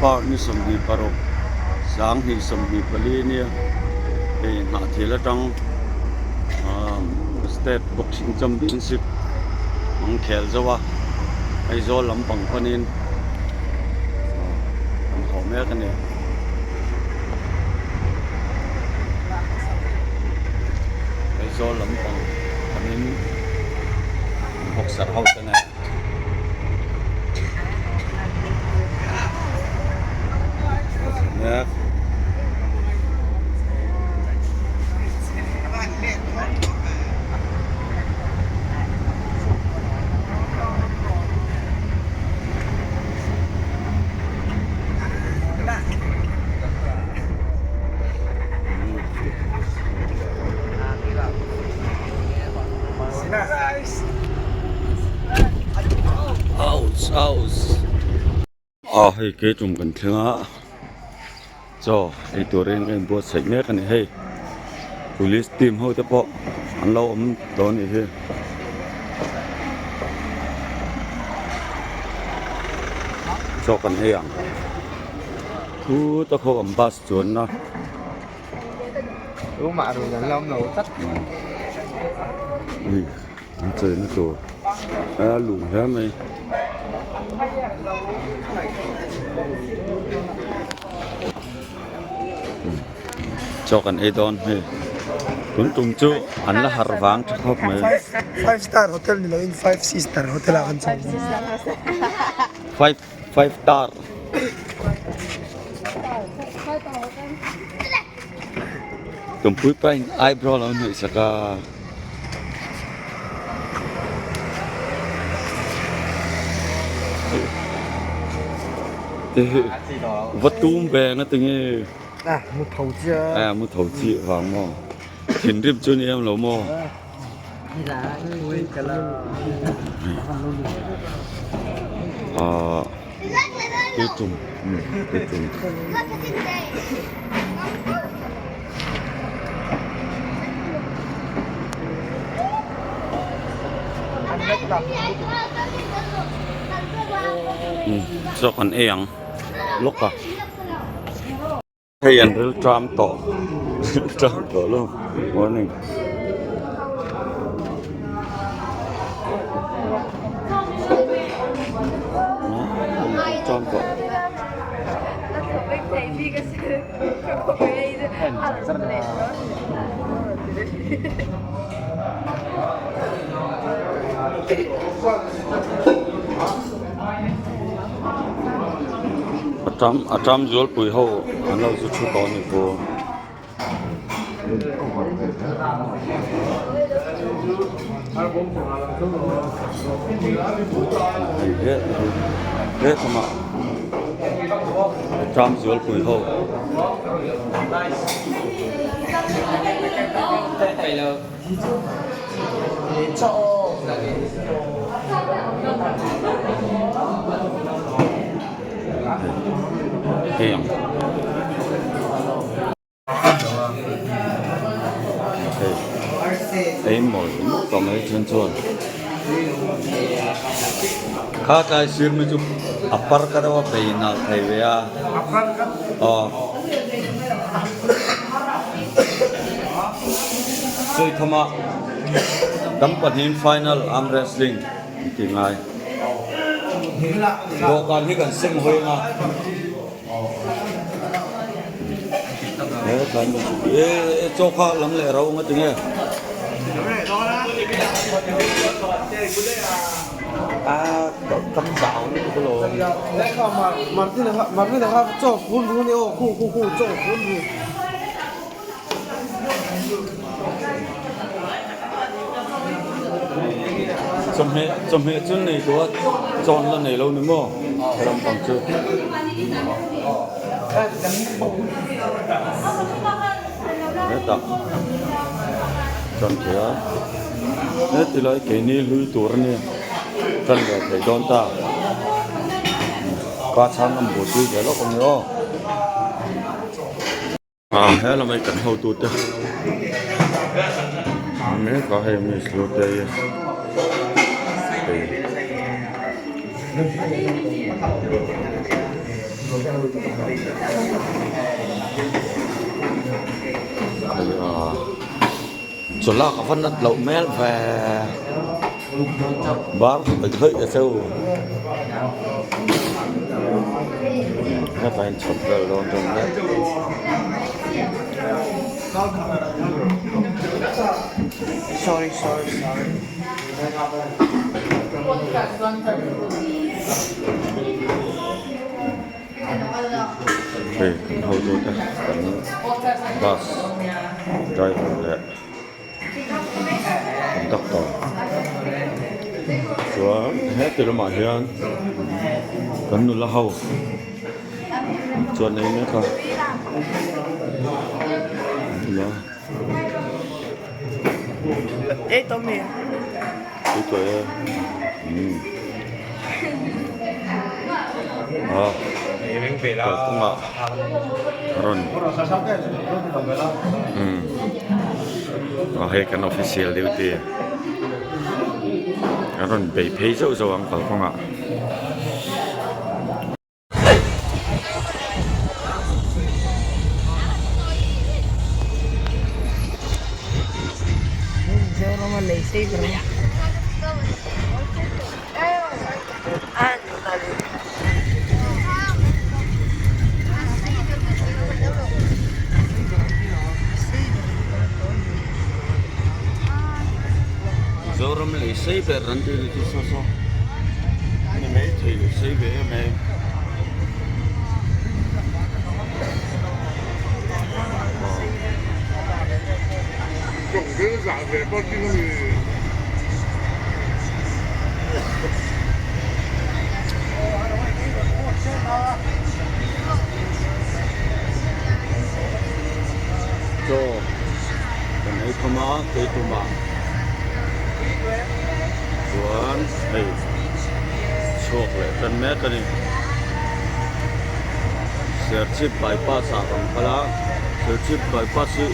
October ni 26 2024 nia hei hnahthel atang ahh state boxing championship an khel zo a Aizawl lampang panin ahh an haw mek a ni. Aizawl lampang panin boxer ho te nen. Mek. Ouch ouch ah hei ke tum kan thleng a chaw ei turin ka inbuatsaih mek a ni hei police team ho te pawh an lo awm tawh a nih hi. Chaw kan ei ang khuta khaw an bus chuanna. Ui an cheina tur a lung hle mai. Chaw kan ei dawn hei tun tum chu an la har vang tha khawp mai. Five star hotel ni loin five sister hotel ah kan chho dawn. Five five star. Tumpui pa in eyebrow lo hnaih sak a. Va tum ve nga tinge. À, mu thầu chi a. À, mu thầu chi vang maw. Thinrim chu ni em lo maw. À, cái trùng, cái trùng. Chaw kan ei ang lawk a hei an ril tram tawh tram tawh lo morning tram tawh. A tam a tam zualpui ho an lo zu thu tawh a ni pawh. Hei he he thamah a tam zualpui ho. Hei ang. Hei ei mawlh mawlh tawh mai then chuan kha tlai sir mai chu a par ka deuh a bei nalh thei ve a aw sawi thawm a dam pahnihin final arm wrestling an tih ngai dawhkan hi kan sem hawi ang a. He tlai hmun chu e chaw kha lam leh ro nga tinge. A kam zau lutuk a lawm. Chawhmeh chawhmeh chu nei tawh a chawn la nei lo ni maw lampang chu. Hetah chuan thei a heti lai keini hlui tur a nia kan leh thei dawn ta ka chhang an buaipui ve lawk ang e aw. Ah he lamah hi kan hotu te mek a hei miss Hlutei hei. Hei a chaw lak a va nat loh hmel ve bar hlawih hlawih ta cheu hetah hian chhawp vel dawn chuan mek. Hei kan hotu te kan bus driver leh conductor chuan heti lamah hian kan nula ho chuan ei mek a nula. Ei tawh mi? Ei tawh e. Umm. A kalkawngah a rawn umm a hei kan official duty a rawn bei phei zauh zauh ang kalkawngah. Mizoram lei sei ber an tih ni chu saw saw. Ni mai thei lo sei ve em em. Chaw kan ei khawm a keitum ah chuan hei chhuak leh tan mek a ni Serchhip bypass ah kan kal a Serchhip bypass hi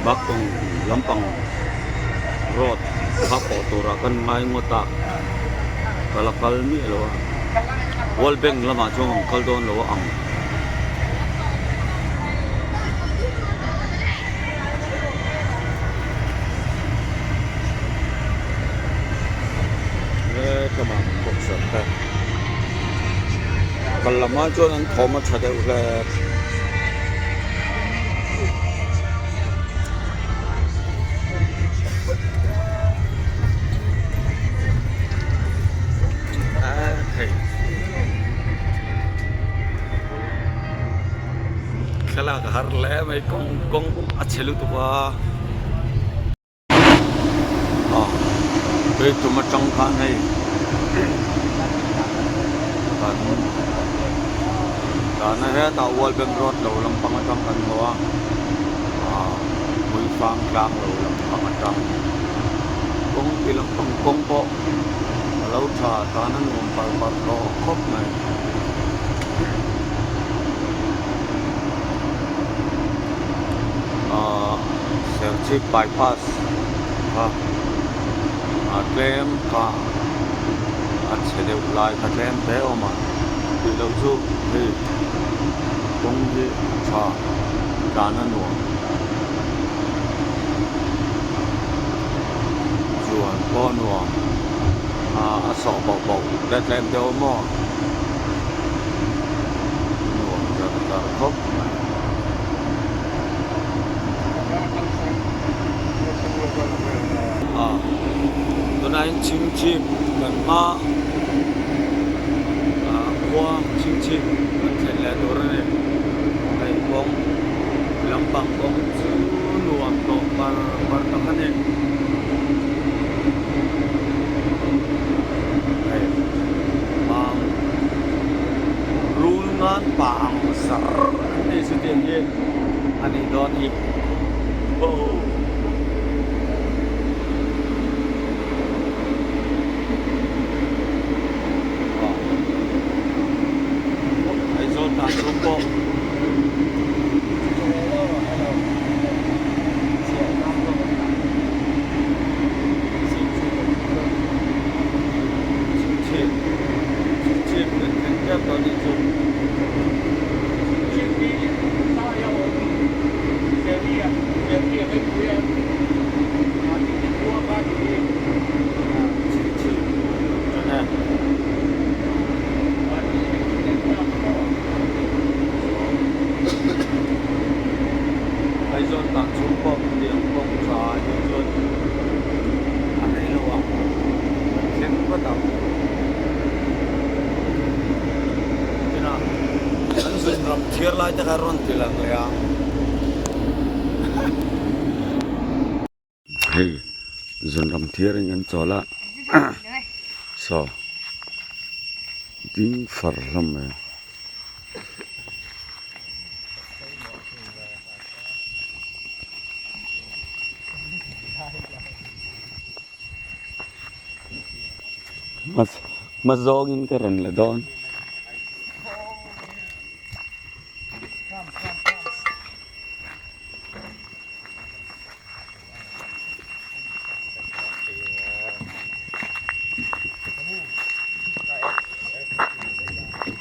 Bakpawng lampang road kha pawh turah kan ngai ngawt a ka la kal miah lo a World Bank lamah chuan kan kal dawn lo a ang. Hetlama kan boxer te kal lamah chuan an thawm a tha deuh hle. Thlalak a har hle mai kawng kawng a chhe lutuk a ah tui tum atang khan hei kan tana hetah world bank road lo lampang atang kan hmu a ah hmuifang tlang lo lampang atang kawng ti lampang kawng pawh a lo tha tana nuam parh parh tawh khawp mai. Ahh Serchhip bypass kha a tlem kha a chhe deuh lai kha tlem te a awm a tih loh chu hei kawng hi a tha tlan a nuam chuan pawh a nuam a sawh bauh bauh te tlem te a awm maw. Nuam zar zar khawp mai. A tunah hian chingchip kan hma ah khua chingchip kan thlen leh tur a ni. Hei kawng lampang kawng chu nuam tawh par par tak a ni. Hei mang rul ngan pang zar an tih chu tiang hi a nih dawn hi oh. Aizawl tan chu pawh Chhip chhip kan thleng tep tawh anih chu. vat ang. Tina an zun ram thiar lai te kha rawn ti lang leh a. Hei zun ram thiar in kan chawl a saw ding far hlawm mai. Hma zawngin ka rawn la dawn.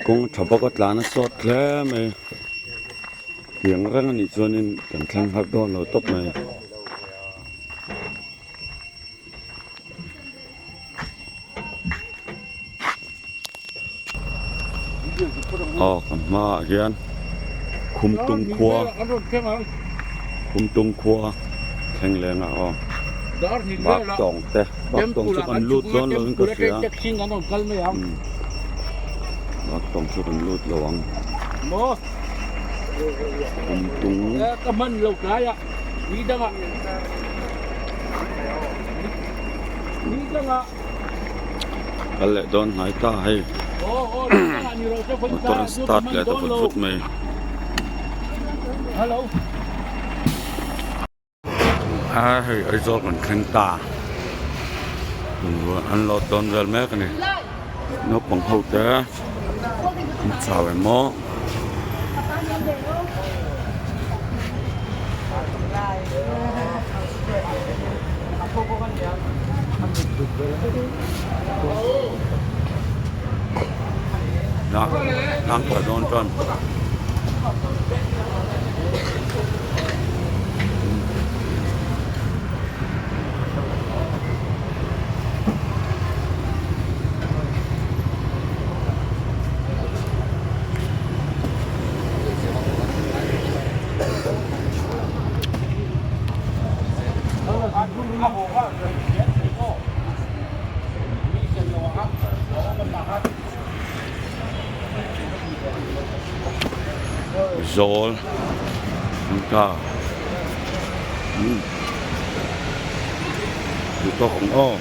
Kawng tha bawk a tlan a sawt hle mai. Tiang reng anih chuanin kan thleng har dawn lo tawp mai. Aw kan hmaah hian Khumtung khua Khumtung khua thleng leng a aw Baktawng te Baktawng chu kan lut dawn lo in ka hria Baktawng chu kan lut lo ang Khumtung. Kal leh dawn hnai ta hei motor an start leh ta vut vut mai. A hei Aizawl kan thleng ta an load dawn vel mek a ni naupang ho te an chau em maw. Tlang pawh dawn chuan Zawl an ta duh tawk ang aw.